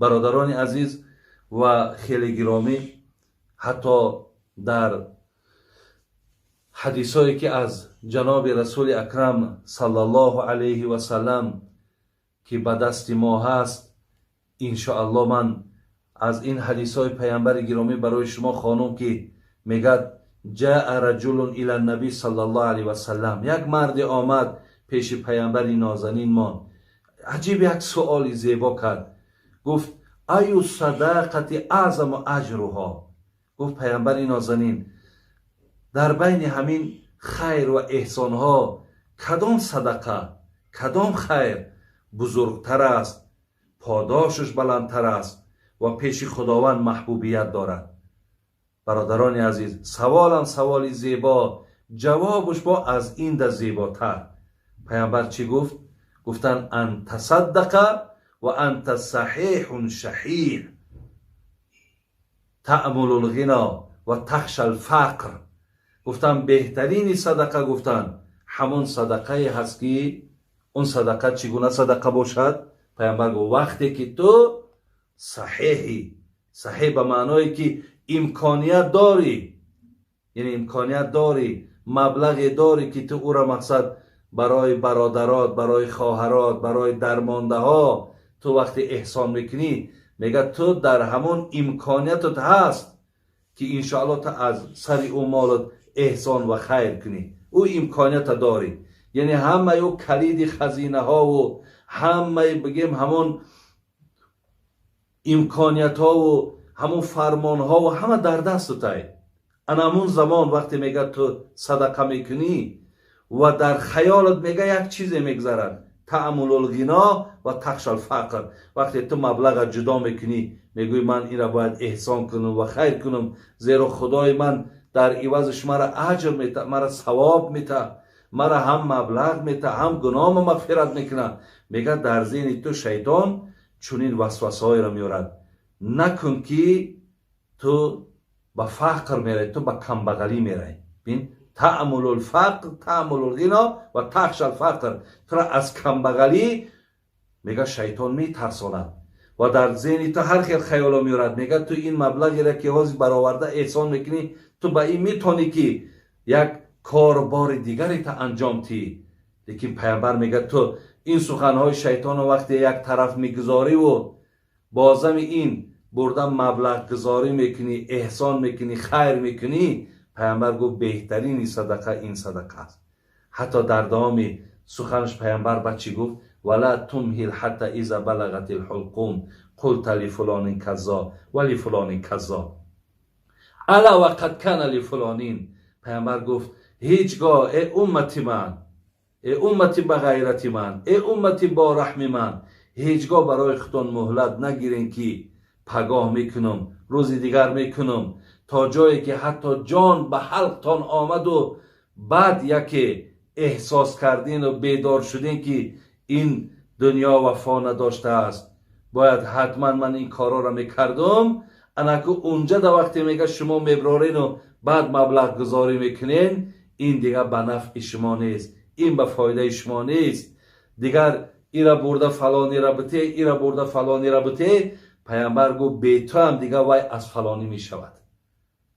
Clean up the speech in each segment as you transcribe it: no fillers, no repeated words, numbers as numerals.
Бародарони азиз ва хеле гиромӣ, ҳатто дар ҳадисое, ки аз ҷаноби Расули Акрам саллаллоҳу алайҳи васалам, ки ба дасти мо ҳаст, иншоалло ман аз ин ҳадисҳои паямбари гиромӣ барои шумо хонум, ки мегӯяд: جاء رجل إلى النبي صلى الله عليه وسلم. Як марде омад пеши паямбари нозанинмон. Аҷиб як суоли зебо кард, гуфт: أي الصدقة أعظم أجرها. Гуфт: паямбари нозанин, дар байни ҳамин хайр ва эҳсонҳо кадом садақа, кадом хайр бузургтар аст, подошаш баландтар аст ва пеши Худованд маҳбубият дорад? Бародарони азиз, саволам саволи зебо, ҷавобуш бо аз инда зеботар. Паямбар чӣ гуфт? Гуфтанд: أن تصدق وأنت صحيح شحيح تأمل الغنى وتخشى الفقر. Гуфтанд, беҳтарини садақа, гуфтанд, ҳамон садақае ҳаст, ки он садақа чӣ гуна садақа бошад? Паямбар гуфт: вақте ки ту саҳеҳӣ. Саҳеҳ ба маъное, ки имконият дорӣ, яъне имконият дорӣ, маблағе дорӣ, ки ту ӯро, мақсад, барои бародарот, барои хоҳарот, барои дармондаҳо ту вақте эҳсон мекунӣ, мега, ту дар ҳамон имкониятат ҳаст, ки иншоалло ту аз сари ӯ молот эҳсон ва хайр кунӣ. Ӯ имконията дорӣ, яъне ҳамаи ӯ калиди хазинаҳову ҳамаи, бигем, ҳамон имкониятҳову ҳамон фармонҳову ҳама дар дастутай. Ана ҳамун замон вақте, мега, ту садақа мекунӣ ва дар хаёлат, мега, як чизе мегзарад: تأمل الغنى وتخشى الفقر. Вақте ту маблаға ҷудо мекунӣ, мегӯӣ: ман инра бояд эҳсон кунам ва хайр кунам, зеро Худои ман дар ивазаш мара аҷр мета, мара савоб мета, мара ҳам маблағ мета, ҳам гуноҳма мағфират мекунад. Мега, дар зеҳни ту шайтон чунин васвасаҳоеро меорад: накун, ки ту ба фақр мерай, ту ба камбағалӣ мерай. Бин, تأمل الفقر، تأمل الغنى وتخشى الفقر. Тура аз камбағалӣ, мега, шайтон метарсонад ва дар зеҳни ту ҳар хел хаёло меорад. Мега, ту ин маблағеро, ки ҳозир бароварда эҳсон мекунӣ, ту ба ин метонӣ, ки як корбори дигаре та анҷом тӣ. Лекин паямбар мега, ту ин суханҳои шайтонро вақте як тараф мегузориву бозами ин бурда маблағгузорӣ мекунӣ, эҳсон мекунӣ, хайр мекунӣ, паямбар гуфт, беҳтарини садақа ин садақа аст. Ҳатто дар давоми суханаш паямбар ба чӣ гуфт? ولا تمهل حتى إذا بلغت الحلقوم قلت لفلان كذا ولفلان كذا ألا وقد كان لفلان. Паямбар гуфт: ҳеҷ гоҳ, э уммати ман, э уммати ба ғайрати ман, э уммати бо раҳми ман, ҳеҷ гоҳ барои худтон муҳлат нагирен, ки пагоҳ мекунам, рӯзи дигар мекунам, то ҷое ки ҳатто ҷон ба ҳалқтон омаду баъд яке эҳсос кардину бедор шудем, ки ин дунё вафо надоштааст, бояд ҳатман ман ин корҳоро мекардум. Анаку унҷа да вақте, мега, шумо меброрену баъд маблағгузорӣ мекунен, ин дигар ба нафъи шумо нест, ин ба фоидаи шумо нест. Дигар ира бурда фалонира бите, ира бурда фалонира бите. Паямбар гуфт, бетуам дигар вай аз фалонӣ мешавад.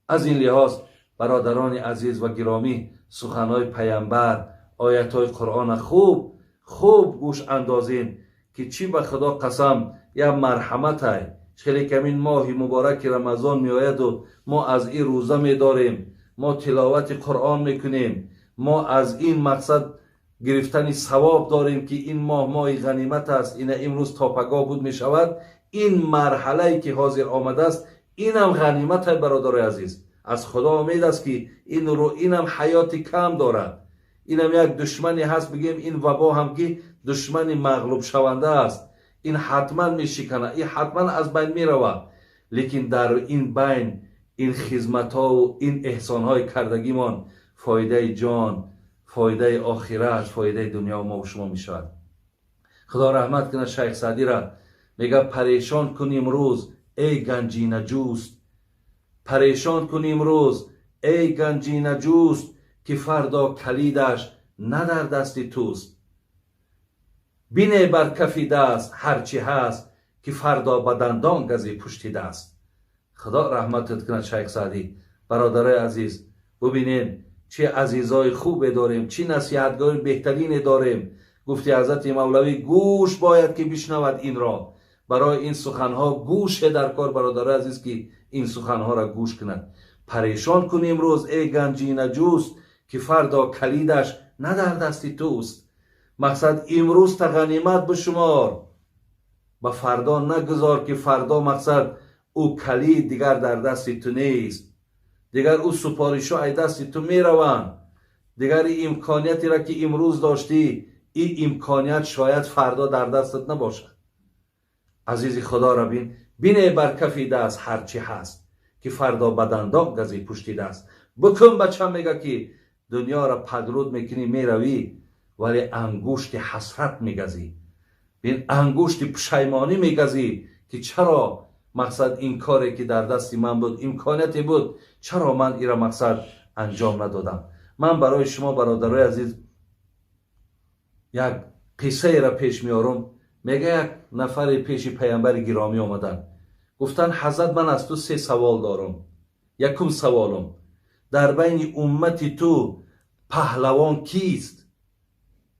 Аз ин лиҳоз, бародарони азиз ва гиромӣ, суханҳои паямбар, оятҳои Қуръона хуб хуб гӯш андозем, ки чӣ, ба Худо қасам, як марҳаматай. Хеле камин моҳи мубораки Рамазон меояду мо аз ин рӯза медорем, мо тиловати Қуръон мекунем, мо аз ин мақсад гирифтани савоб дорем, ки ин моҳ моҳи ғанимат аст. Ина имрӯз то пагоҳ буд мешавад. Ин марҳалае, ки ҳозир омадааст, инам ғаниматай, бародарои азиз. Аз Худо умед аст, ки инро, инам ҳаёти кам дорад, инам як душмане ҳаст, бигем, ин вабо ҳам, ки душмани мағлубшаванда аст, ин ҳатман мешиканад, ин ҳатман аз байн меравад. Лекин дар ин байн ин хизматҳову ин эҳсонҳои кардагимон фоидаи ҷон, фоидаи охират, фоидаи дунё мо шумо мешавад. Худо раҳмат кунад шайх Саъдира, мега: парешон кун имрӯз, эй ганҷинаҷӯст, парешон кун имрӯз, эй ганҷинаҷӯст, ки фардо калидаш на дар дасти туст. Бине бар кафи даст ҳар чӣ ҳаст, ки ки фардо ба дандон газӣ пушти даст. Худо раҳматат кунад, Шайх Саъдӣ. Бародарои азиз, бубинем чӣ азизои хубе дорем, чӣ насиҳатгоҳи беҳтарине дорем. Гуфти ҳазрати Мавлавӣ, гӯш бояд ки бишнавад инро. Барои ин суханҳо гӯше дар кор, бародарои азиз, ки ин суханҳоро гӯш кунад. Парешон кун имрӯз, эй ганҷина ҷуст, ки фардо калидаш на дар дасти туст. Мақсад имрӯз та ғанимат бишумор, ба фардо нагузор, ки фардо мақсад ӯ калид дигар дар дасти ту нест, дигар ӯ супоришҳо ай дасти ту мераванд, дигар имкониятеро ки имрӯз доштӣ, ин имконият шояд фардо дар дастат набошад. Азизи худоро бин, бине бар кафи даст ҳарчи ҳаст, ки фардо ба дандон газӣ пушти даст. Бикун, бача, мега, ки дунёро падруд мекунӣ, меравӣ, вале ангушти ҳасрат мегазӣ, бин, ангушти пушаймонӣ мегазӣ, ки чаро мақсад ин коре ки дар дасти ман буд, имконияте буд, чаро ман ира мақсад анҷом надодам. Ман барои шумо, бародарои азиз, як қиссаеро пеш меорам. Мега, як нафаре пеши паямбари гиромӣ омаданд, гуфтанд: «Ҳазрат, ман аз ту се савол дорам. Якум саволум: дар байни уммати ту паҳлавон кист?»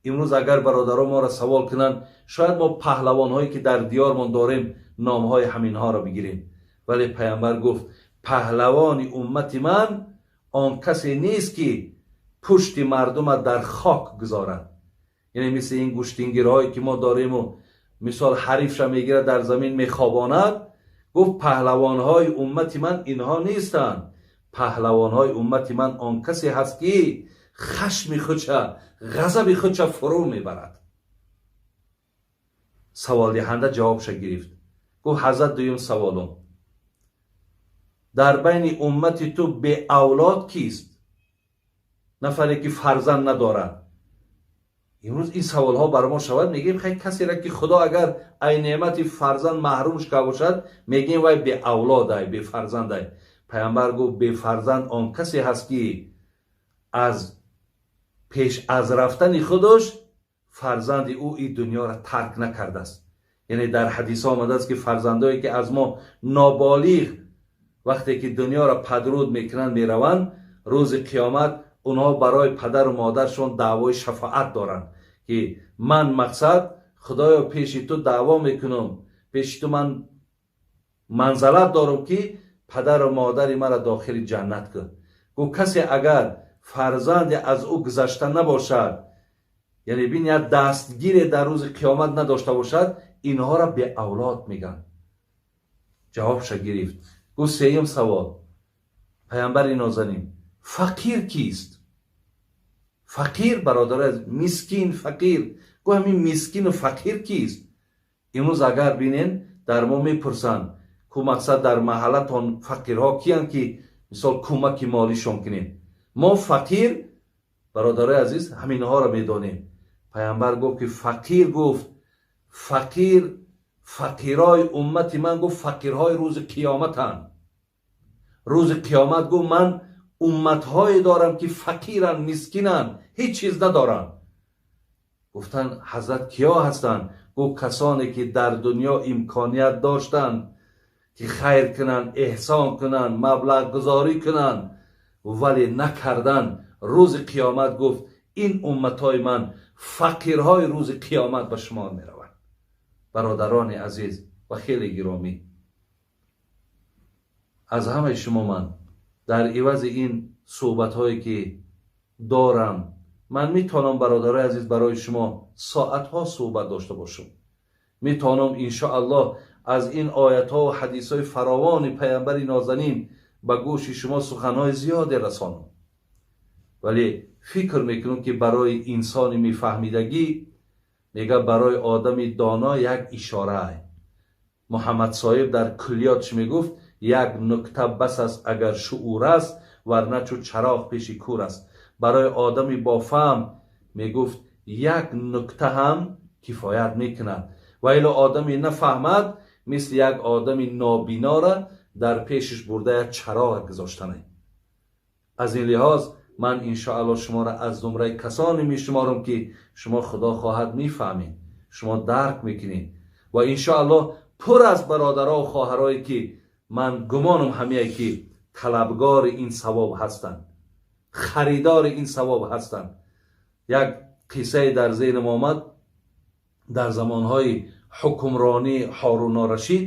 Имрӯз агар бародаро моро савол кунанд, шояд мо паҳлавонҳое ки дар диёрмон дорем, номҳои ҳаминҳоро бигирем. Вале паямбар гуфт: «Паҳлавони уммати ман он касе нест, ки пушти мардума дар хок гузорад». Яъне мисли ин гӯштингирҳое ки мо дорему, мисол, ҳарифша мегирад, дар замин мехобонад. Гуфт: «Паҳлавонҳои уммати ман инҳо нестанд. Паҳлавонҳои уммати ман он касе ҳаст, ки хашми худша, ғазаби худша фурӯ мебарад». Саволдиҳанда ҷавобша гирифт. Гуфт: «Ҳазрат, дуюм саволум: дар байни уммати ту беавлод кист, нафаре ки фарзанд надорад?» Имрӯз ин саволҳо бар мо шавад, мегӯем: хай, касеро ки Худо агар ай неъмати фарзанд маҳрумш карда бошад, мегӯем вай беавлодай, бефарзандай. Пайғамбар гуфт: «Бефарзанд он касе ҳаст, ки аз пеш аз рафтани худаш фарзанди ӯ ин дунёро тарк накардааст». Яъне дар ҳадисҳо омадааст, ки фарзандое ки аз мо ноболиғ вақте ки дунёро падруд мекунанд, мераванд, рӯзи қиёмат онҳо барои падару модаршон даъвои шафоат доранд, ки ман мақсад, Худоё, пеши ту даъво мекунам, пеши ту ман манзалат дорам, ки падару модари маро дохили ҷаннат кун. Гуфт: касе агар фарзанде аз ӯ гузашта набошад, яъне бин, як дастгире дар рӯзи қиёмат надошта бошад, инҳоро беавлод мегӯянд. Ҷавобша гирифт. Гуфт: «Сеюм савол, паямбари нозанин, фақир кист?» Фақир, бародари, мискин, фақир. Гуфт: «Ҳамин мискину фақир кист?» Имрӯз агар бинен, дар мо мепурсанд ку, мақсад, дар маҳаллатон фақирҳо киянд, ки мисол кӯмаки молишон кунем. Мо фақир, бародарои азиз, ҳаминҳоро медонем. Пайғамбар гуфт, ки фақир, гуфт, фақир, фақирои уммати ман, гуфт, фақирҳои рӯзи қиёматанд. Рӯзи қиёмат, гуфт, ман умматҳое дорам, ки фақиранд, мискинанд, ҳеҷ чиз надоранд. Гуфтанд: «Ҳазрат, киё ҳастанд?» Гуфт: «Касоне ки дар дунё имконият доштанд, ки хайр кунанд, эҳсон кунанд, маблағгузорӣ кунанд, вале накарданд. Рӯзи қиёмат, гуфт, ин умматҳои ман фақирҳои рӯзи қиёмат ба шумор мераванд». Бародарони азиз ва хеле гиромӣ, аз ҳамаи шумо ман дар ивази ин суҳбатҳое ки дорам, ман метавонам, бародарои азиз, барои шумо соатҳо суҳбат дошта бошам. Метавонам, иншоаллоҳ, аз ин оятҳо ва ҳадисҳои фаровони паямбари нозанин ба гӯши шумо суханҳои зиёде расонам, вале фикр мекунам, ки барои инсони мефаҳмидагӣ, мега, барои одами доно як ишора. Муҳаммад Соҳиб дар куллиётш мегуфт: «Як нукта бас аст, агар шуур аст, варна чу чароғ пеши кур аст». Барои одами бофаҳм, мегуфт, як нукта ҳам кифоят мекунад, ва ило одами нафаҳмад, мисли як одами нобинора дар пешиш бурда як чароғ гузоштане. Аз ин лиҳоз ман иншоаллоҳ шуморо аз зумраи касоне мешуморам, ки шумо, Худо хоҳад, мефаҳмед, шумо дарк мекунед ва иншоаллоҳ. Пур аз бародаро хоҳарое ки ман гумонам ҳамие ки талабгори ин савоб ҳастанд, харидори ин савоб ҳастанд. Як қиссае дар зеҳнам омад. Дар замонҳои ҳукмронии Ҳоруно Рашид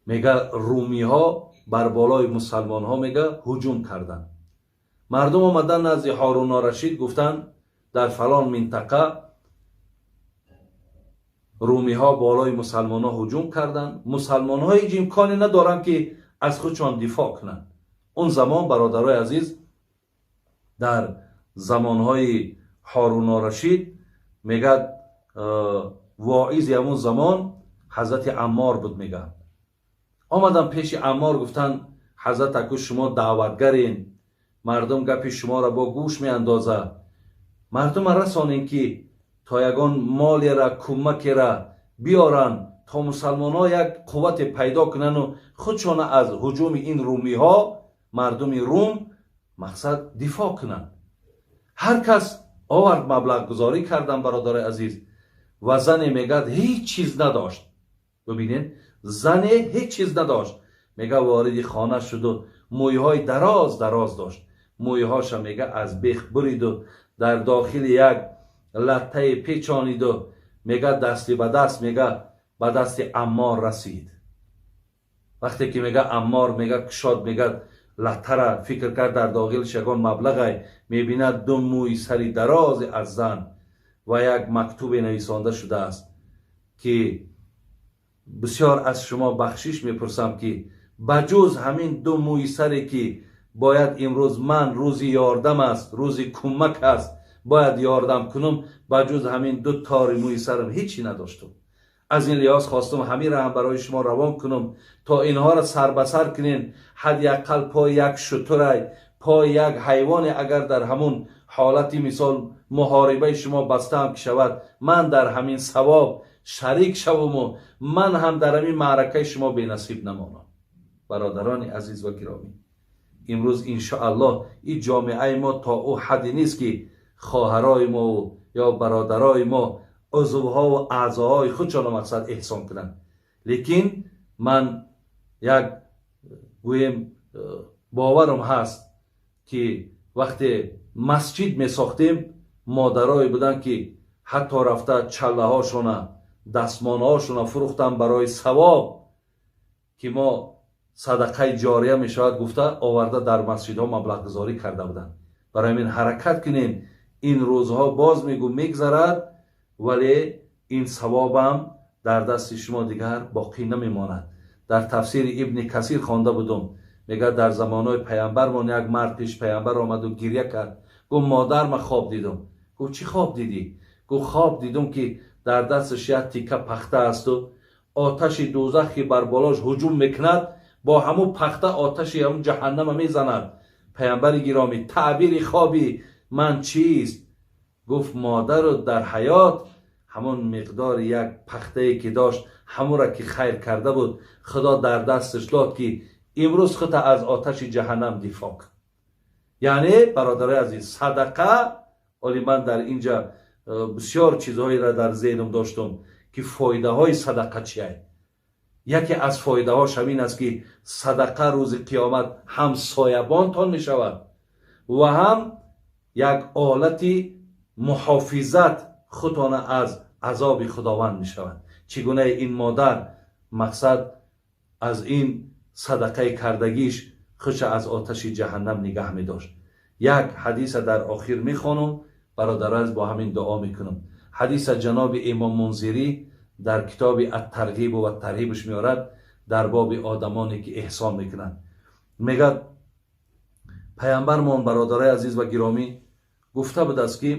мега румиҳо бар болои мусалмонҳо мега ҳуҷум карданд. Мардум омадан назди Ҳоруно Рашид, гуфтанд, дар фалон минтақа румиҳо болои мусалмонҳо ҳуҷум карданд, мусалмонҳо ҳеҷ имконе надоранд ки аз худшон дифоъ кунанд. Он замон, бародарои азиз, дар замонҳои Ҳоруно Рашид мегӯяд, воизи ҳамун замон ҳазрати Аммор буд. Мегӯяд, омадам пеши Аммор, гуфтанд, ҳазрат, аку шумо даъватгарен, мардум гапи шуморо бо гӯш меандозад, мардума расонем ки то ягон молера, кӯмакера биёранд, то мусалмонҳо як қуввате пайдо кунану худшона аз ҳуҷуми ин румиҳо, мардуми Рум, мақсад дифоъ кунанд. Ҳар кас овард, маблағгузорӣ кардам, бародарои азиз. Ва зане, мегӯяд, ҳеҷ чиз надошт. Бибинед, зане ҳеҷ чиз надошт, мега, вориди хона шуду мӯйҳои дароз дароз дошт. Мӯйҳоша, мега, аз бех буриду дар дохили як латтае печониду, мега, дасти ба даст, мега, ба дасти Аммор расид. Вақте ки, мега, Аммор, мега, кушод, мега, латтара, фикр кард, дар дохилш ягон маблағай мебинад, ду мӯи сари дарозе аз зан ва як мактубе нависонда шудааст ки бисёр аз шумо бахшиш мепурсам, ки ба ҷуз ҳамин ду мӯи саре ки бояд имрӯз ман, рӯзи ёрдам аст, рӯзи кӯмак аст, бояд ёрдам кунам, ба ҷуз ҳамин ду тори мӯи сарам ҳечи надоштум. Аз ин лиҳоз хостум ҳаминро ҳам барои шумо равон кунам, то инҳоро сар ба сар кунен, ҳадди ақал пои як шутурай, пои як ҳайвоне агар дар ҳамун ҳолати, мисол, муҳорибаи шумо бастаам ки шавад, ман дар ҳамин савоб шарик шавуму ман ҳам дар ҳамин маъракаи шумо бенасиб намонам. Бародарони азиз ва гиромӣ, имрӯз, иншоаллоҳ, ин ҷомеаи мо то ӯ ҳадде нест ки хоҳарои мо ё бародарои мо узвҳову аъзоҳои худшонро, мақсад, эҳсон кунанд. Лекин ман як гӯем боварам ҳаст ки вақте масҷид месохтем, модарое буданд ки ҳатто рафта чаллаҳошона, дастмонҳошона фурӯхтан барои савоб, ки мо садақаи ҷория мешавад гуфта, оварда дар масҷидҳо маблағгузорӣ карда буданд. Барои ҳамин ҳаракат кунем. Ин рӯзҳо, боз мегӯ, мегзарад, вале ин савобам дар дасти шумо дигар боқӣ намемонад. Дар тафсири Ибни Касир хонда будум, мегӯяд, дар замонҳои паямбармон як мард пеш паямбар омаду гиря кард, гуфт, модарма хоб дидум. Гуфт, чӣ хоб дидӣ? Гуфт, хоб дидум ки дар дасташ як тика пахта асту оташи дӯзах ки бар болош ҳуҷум мекунад, бо ҳамун пахта оташи ҳамун ҷаҳаннама мезанад. Паямбари гиромӣ, таъбири хоби ман чист? Гуфт, модару дар ҳаёт ҳамон миқдори як пахтае ки дошт, ҳамонра ки хайр карда буд, Худо дар дасташ дод ки имрӯз худта аз оташи ҷаҳаннам дифоъ кун. Яъне, бародарои азиз, садақа. Оли ман дар инҷа бисёр чизҳоеро дар зеҳнам доштум ки фоидаҳои садақа чия. Яке аз фоидаҳош ҳамин аст ки садақа рӯзи қиёмат ҳам соябонтон мешавад ва ҳам як олати муҳофизат худтона аз азоби Худованд мешавад. Чӣ гуна ин модар, мақсад, аз ин садақаи кардагиш худша аз оташи ҷаҳаннам нигаҳ медошт. Як ҳадиса дар охир мехонам, бародараз, бо ҳамин дуо мекунам. Ҳадиса ҷаноби имом Мунзирӣ дар китоби Аттарғибу ва Тарҳибаш меорад, дар боби одамоне ки эҳсон мекунанд. Мегӯяд паямбармон, бародарои азиз ва гиромӣ, гуфта будааст ки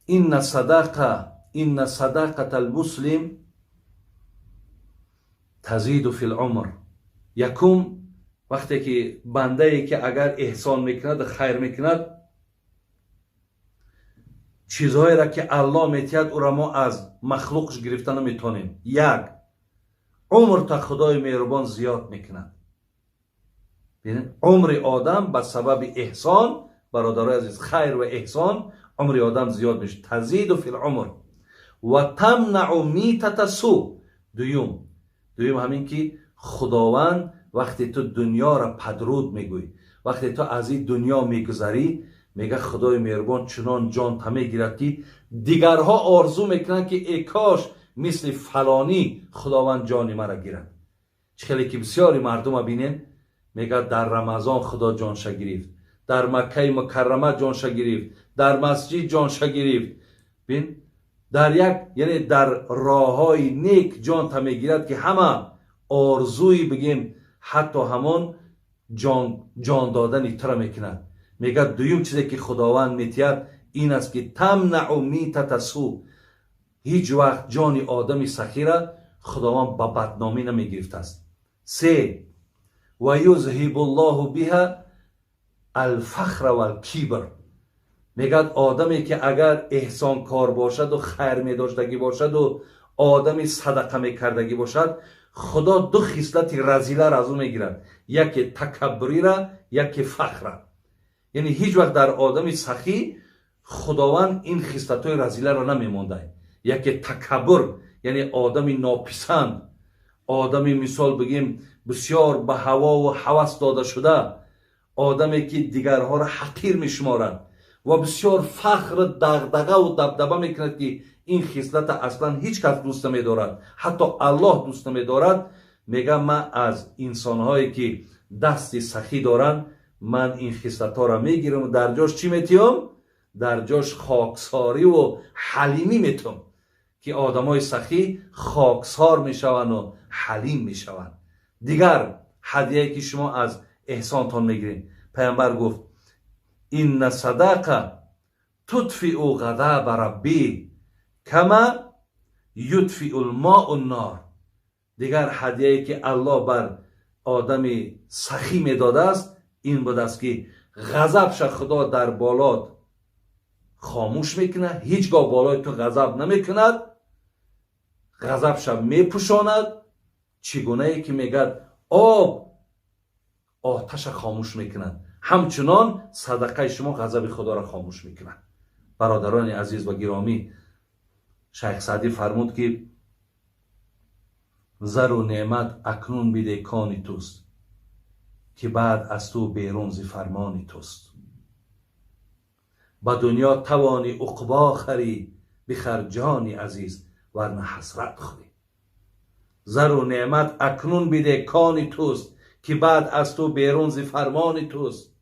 инна садақа, инна садақата алмуслим тазиду фил умр. Якум, вақте ки бандае ки агар эҳсон мекунад, хайр мекунад, чизҳоеро ки Аллоҳ метиҳад, ӯро мо аз махлуқш гирифта наметонем. Як умр та Худои меҳрубон зиёд мекунад. Умри одам ба сабаби эҳсон, бародарои азиз, хайр ва эҳсон, умри одам зиёд мешавад. Тазиду фил умр. Ва тамнау митата су. Дуюм ҳамин ки худованд вақте ту дунёро падруд мегӯй, вақте ту аз ин дунё мегузарӣ, мега худои меҳрубон чунон ҷонта мегирад, ки дигарҳо орзу мекунанд, ки э кош мисли фалонӣ худованд ҷони маро гирад. Чӣ хеле ки бисёри мардума бинем, мегӯяд дар Рамазон худо ҷонша гирифт, дар Маккаи Мукаррама ҷонша гирифт, дар масҷид ҷонша гирифт. Бин, дар як, яъне дар роҳҳои нек ҷонта мегирад, ки ҳама орзуи бигем ҳатто ҳамон ҷон додани тура мекунад. Мегӯяд дуюм чизе ки худованд метиҳад ин аст, ки тамнау митата су. Ҳеҷ вақт ҷони одами сахира худованд ба бадномӣ намегирифтааст. Се, ва юзҳибу ллоҳу биҳа алфахра валкибр. Мегӯяд одаме ки агар эҳсонкор бошаду хайр медоштагӣ бошаду одами садақа мекардагӣ бошад, худо ду хислати разиларо аз ӯ мегирад: яке такаббурира, яке фахра. Яъне ҳеҷ вақт дар одами сахӣ худованд ин хислатҳои разиларо намемондад. Яке такаббур, яъне одами нописанд, одами мисол бигем бисёр ба ҳавову ҳавас дода шуда, одаме ки дигарҳоро ҳақир мешуморад ва бисёр фахр, дағдағаву дабдаба мекунад, ки ин хислата аслан ҳеҷ кас дӯст намедорад, ҳатто Аллоҳ дӯст намедорад. Мегӯям ман аз инсонҳое ки дасти сахӣ доранд, ман ин хислатҳоро мегирам, дар ҷош чӣ метиҳам? Дар ҷош хоксориву ҳалимӣ метиҳам, ки одамои сахӣ хоксор мешаванду ҳалим мешаванд. Дигар ҳадияе ки шумо аз эҳсонтон мегиред, пайғамбар гуфт: инна садақа тутфиу ғадаба раббӣ кама ютфиу лмоу ннор. Дигар ҳадияе ки Аллоҳ бар одами сахӣ медодааст ин будааст, ки ғазабша худо дар болот хомӯш мекунад, ҳеҷ гоҳ болои ту ғазаб намекунад, ғазабша мепӯшонад. Чӣ гунае ки мегӯяд об оташа хомӯш мекунад, ҳамчунон садақаи шумо ғазаби худоро хомӯш мекунад. Бародарони азиз ва гиромӣ, шайх Саъдӣ фармуд, ки зару неъмат акнун биде кони туст, ки баъд аз ту берун зи фармони туст. Ба дунё тавонӣ уқбо харӣ, бихар ҷони азиз, варна ҳасрат хӯрӣ. Зару неъмат акнун биде кони туст, ки баъд аз ту берун зи фармони туст.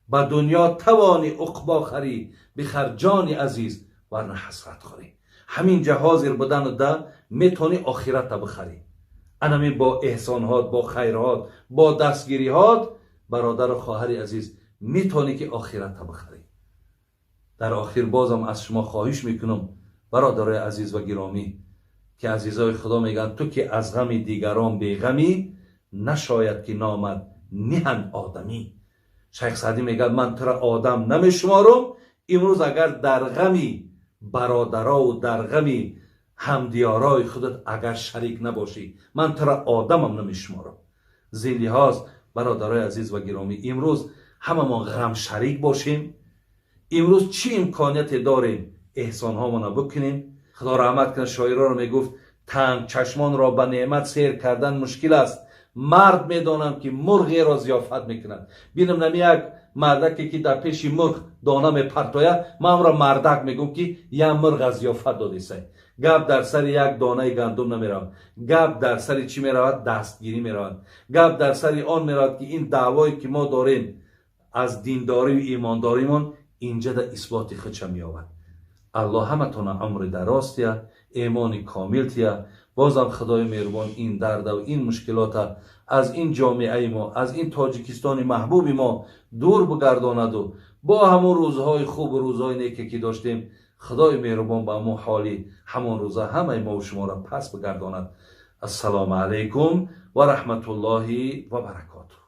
Ба дунё тавонӣ уқбо харӣ, бихар ҷони азиз, варна ҳасрат хӯрӣ. Ҳамин ҷа ҳозир будану да метавонӣ охирата бихарӣ. Анамин бо эҳсонҳот, бо хайрҳот, бо дастгириҳот, бародару хоҳари азиз, метавонӣ ки охирата бихарӣ. Дар охир бозам аз шумо хоҳиш мекунам, бародарои азиз ва гиромӣ, ки азизои худо мегӯянд: ту ки аз ғами дигарон беғамӣ, нашояд ки номад ниҳанд одамӣ. Шайх Саъдӣ мегӯяд: ман тура одам намешуморам, имрӯз агар дар ғами бародарову дар ғами ҳамдиёрои худат агар шарик набошӣ, ман тура одамам намешуморам. Зин лиҳоз, бародарои азиз ва гиромӣ, имрӯз ҳамамон ғамшарик бошем. Имрӯз чӣ имконияте дорем, эҳсонҳомона бикунем. Худо раҳмат кунад шоироро, мегуфт: танг чашмонро ба неъмат сер кардан мушкил аст, мард медонам ки мурғеро зиёфат мекунад. Бинам нами як мардаке ки дар пеши мурғ дона мепартояд, ман амро мардак мегӯм, ки як мурға зиёфат додисай. Гап дар сари як донаи гандум намеравад, гап дар сари чӣ меравад? Дастгирӣ меравад. Гап дар сари он меравад, ки ин даъвое ки мо дорем аз диндорию имондоримон инҷа да исботи худша меёбад. Аллоҳ ҳаматона умри дароз тия, эмони комил тия. Бозам худои меҳрубон ин дардаву ин мушкилота аз ин ҷомеаи мо, аз ин Тоҷикистони маҳбуби мо дур бигардонаду бо ҳамон рӯзҳои хубу рӯзҳои неке ки доштем, худои меҳрубон ба ҳамон ҳоли ҳамон рӯза ҳамаи мову шуморо пас бигардонад. Ассалому алайкум ва раҳматуллоҳи ва баракотуҳ.